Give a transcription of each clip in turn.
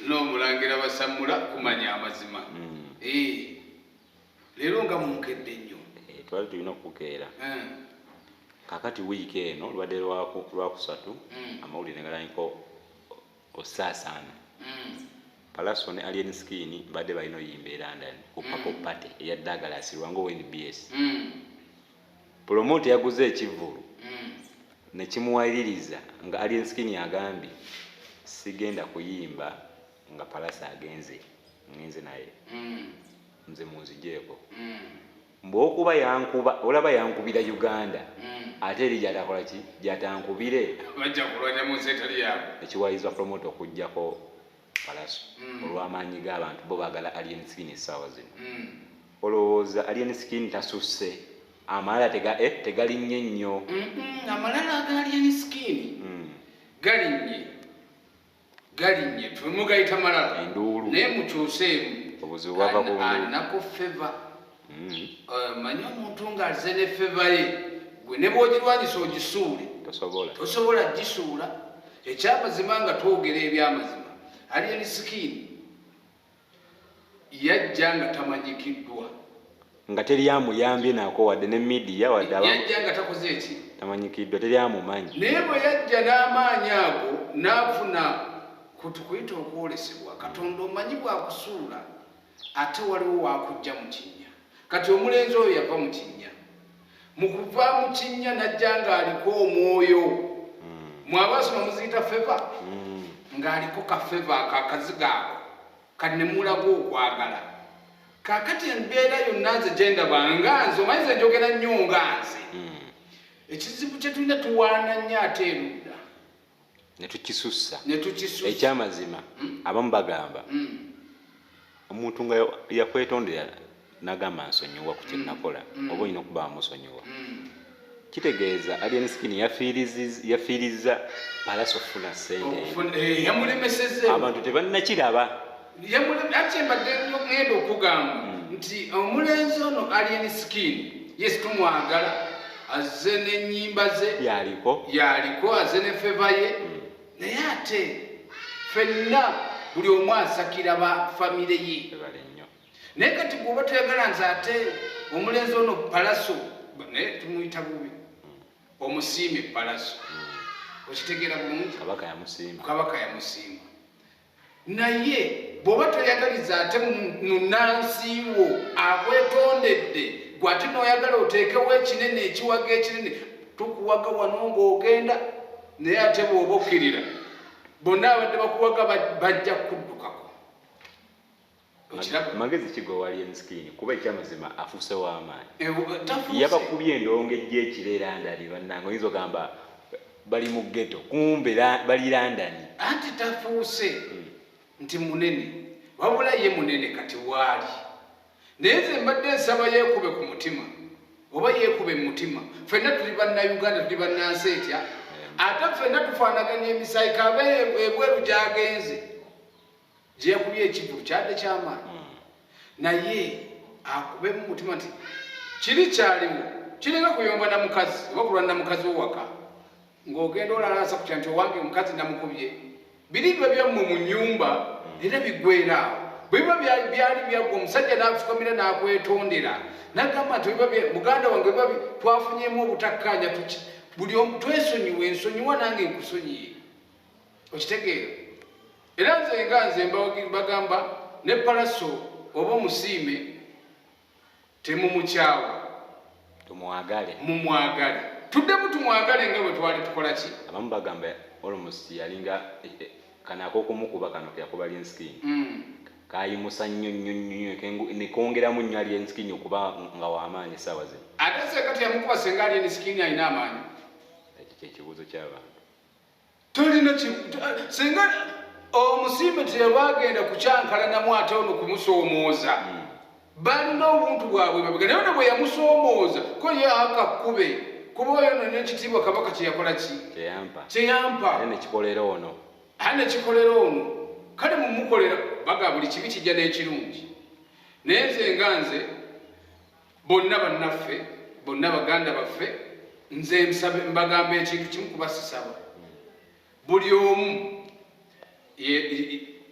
N'omulangira Basammula kumanya amazima. Leero nga munkedde nnyo. Twali tulina okukeera. Kakati wiiki eno lubadde lwakusatu, amawulire galandiko osaasaana. Pallaso ne Alien Skin badde balina oyimba e London ku Purple Party eya Douglas Lwanga owa NBS. Promoter yaguze ekivvulu ne kimuwaliriza nga Alien Skin agambye, "Sigenda kuyimba nga Pallaso agenze, ngenze naye, nze munzigyeko." Mbwokuba yankuba, olaba yankubira Uganda, ate eri gyatakola ki gyatankubire? Bajja kulwanya mu nsi etali yaabwe. Ekiwalirizwa promoter okugjako Pallaso olw'amaanyi g'abantu bo baagala Alien Skin essaawa zino. Olowooza Alien Skin tasusse amalala tegalinnye nnyo? Amalala aga Alien Skin galinnye, galinnye, tumugayita malala. Enduulu. Naye mukyuseemu. Obuzibu bwava ku ndulu. Alinako favor. Manyi omuntu ng'azze ne favor ye, gwe ne bw'ogirwanyisa ogisuule, Tosobola. tosobola gisuula. Ekyamazima, nga twogera ebyamazima, Alien Skin yajja nga tamanyikiddwa. Nga teri amuyambye nako, wadde ne media, wadde Yajja nga takoze eki? Tamanyikiddwa, teri amumanyi. Naye bwe yajja n'amaanyi ago n'afuna kutukuyita okwolesebwa Katonda, omanyi bwakusuula ate waliwo wakujja mu kinnya. Kati omulenzi oyo yava mu kinnya. Mu kuva mu kinnya n'ajja ng'aliko omwoyo, mwabasoma muziyita favor, ng'aliko ka favor ako, akaziga ako kati ne mulaga okwagala. Kaakati embeera yonna nze gye ndaba, nga nze, omanyi nze njogera nnyo nga nze, ekizibu kye tulina, tuwaana nnyo ate erudda. Ne tukisussa. Ne tukisussa. Ekyamazima, abamu bagamba omuntu nga yakwetondera nagamba, "Nsonyiwa ku kyenakola," oba olina okuba amusonyiwa. Kitegeeza Alien Skin yafiiriza Pallaso okufuna sente. Yamulemesezza. Abantu tebannakiraba. Ate mbadde ngenda okugamba nti omulenzi ono Alien Skin, yes, tumwagala, azze n'ennyimba ze. Yaliko. Yaliko, azze ne favor ye, naye ate ffenna buli omu asakira ba famire ye. Ebale nnyo. Naye kati gweoba toyagala nze ate omulenzi ono Pallaso, naye tumuyita bubi, omusiime Pallaso, okitegeera bulungi? Kabaka yamusiima. Kabaka yamusiima, naye bw'oba toyagaliza ate munansi wo akwetondedde, gwe ate n'oyagala oteekewo ekinene, ekiwaga ekinene, tukuwaga wano ng'ogenda, naye ate bw'oba okkirira, bonna abadde bakuwaga bajja kukuddukako. Okiraba? Magezi kigowa Alien Skin, kuba ekyamazima afuuse w'amaanyi. Tafuuse. Yabakubye endongo ejja ekiro e London. Bannange, oyinza ogamba bali mu ghetto, kumbe bali London. Anti tafuuse nti munene, wabula ye munene kati waali, naye nze mbadde nsaba yeekube ku mutima oba yeekube mu mutima. Ffenna tuli Bannayuganda, tuli bannansi etya, ate ffenna tufaanaganya emisayi. Kabe ebweru gy'agenze gye yakubye ekivulu kyadde kyamaanyi, naye akube mu mutima nti kiri kyaliwo kiringa kuyomba na mukazi oba kulwana na mukazi wowaka, ng'ogenda olalaasa kutya nti owange omukazi namukubye. Biri biba byammwe mu nnyumba era biggwera awo. Bwe biba byali byaggwa, omusajja n'afukamira n'akwetondera n'agamba nti biba muganda wange, biba twafunyemu obutakkaanya, tuki buli omu twesonyiwe, ensonyiwa nange nkusonyiye. Okitegeera? Era nze nga nze mbagamba ne Pallaso oba omusiime, temumukyawa. Tumwagale. Mumwagale, tuddemu tumwagale nga bwe twali tukola ki. Abamu bagamba almost yalinga kano ak'okumukuba kano keyakuba Alien Skin kayimusa nnyo nnyo nnyo, nekongeramu nnyo Alien Skin okuba nga w'amaanyi essaawa zino. Ate senga teyamukuba, senga Alien Skin alina amaanyi? Ekyo kyekibuuzo ky'abantu. Tolina senga omusiime teyalwagenda kukyankalanamu ate ono kumusoomooza. Balina obuntu bwabwe mabega, naye ono bwe yamusoomooza ko ye akakkube, kuba oyo no n'ekitiibwa kabaka kyeyakola ki? Kyeyampa. Kyeyampa. Ate nekikolera ono. Ate nekikolera ono. Kale mumukolera baga buli kibi kijja n'ekirungi. Naye nze nga nze, bonna bannaffe, bonna baganda baffe, nze mbagamba ekintu kimu, kuba sisaba buli omu.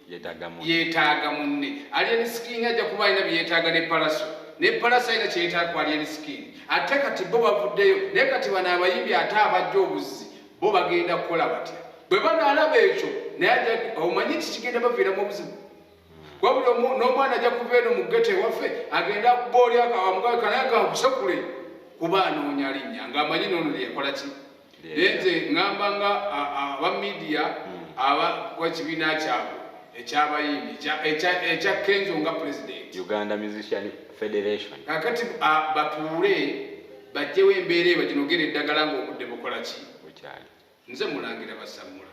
Yeetaaga munne. Yeetaaga munne. Alien Skin ajja kuba alina bye yeetaaga ne Pallaso, ne Pallaso alina kye yeetaaga ku Alien Skin. Ate kati bo bavuddeyo, naye kati bano abayimbi ate abajja obuzzi bo bagenda kukola batya bwe banaalaba ekyo? Naye ajja omanyi ki kigenda baviiramu obuzibu, kuba buli omu n'omwana ajja kuva eno mu ghetto ewaffe agenda akuba oli akamugabe kanaye kakusekule, kuba anoonya linnya ng'amanyi noono lyeyakola ki. Naye nze ŋŋamba nga aba media, aba ekibiina kyabwe ekyabayimbi ekya Kenzo nga president, Uganda Musician Federation. Kakati batuule bajjewo embeera eyo, baginogere eddagala ng'obudde bukola ki? Bukyali. Nze mulangira basammula.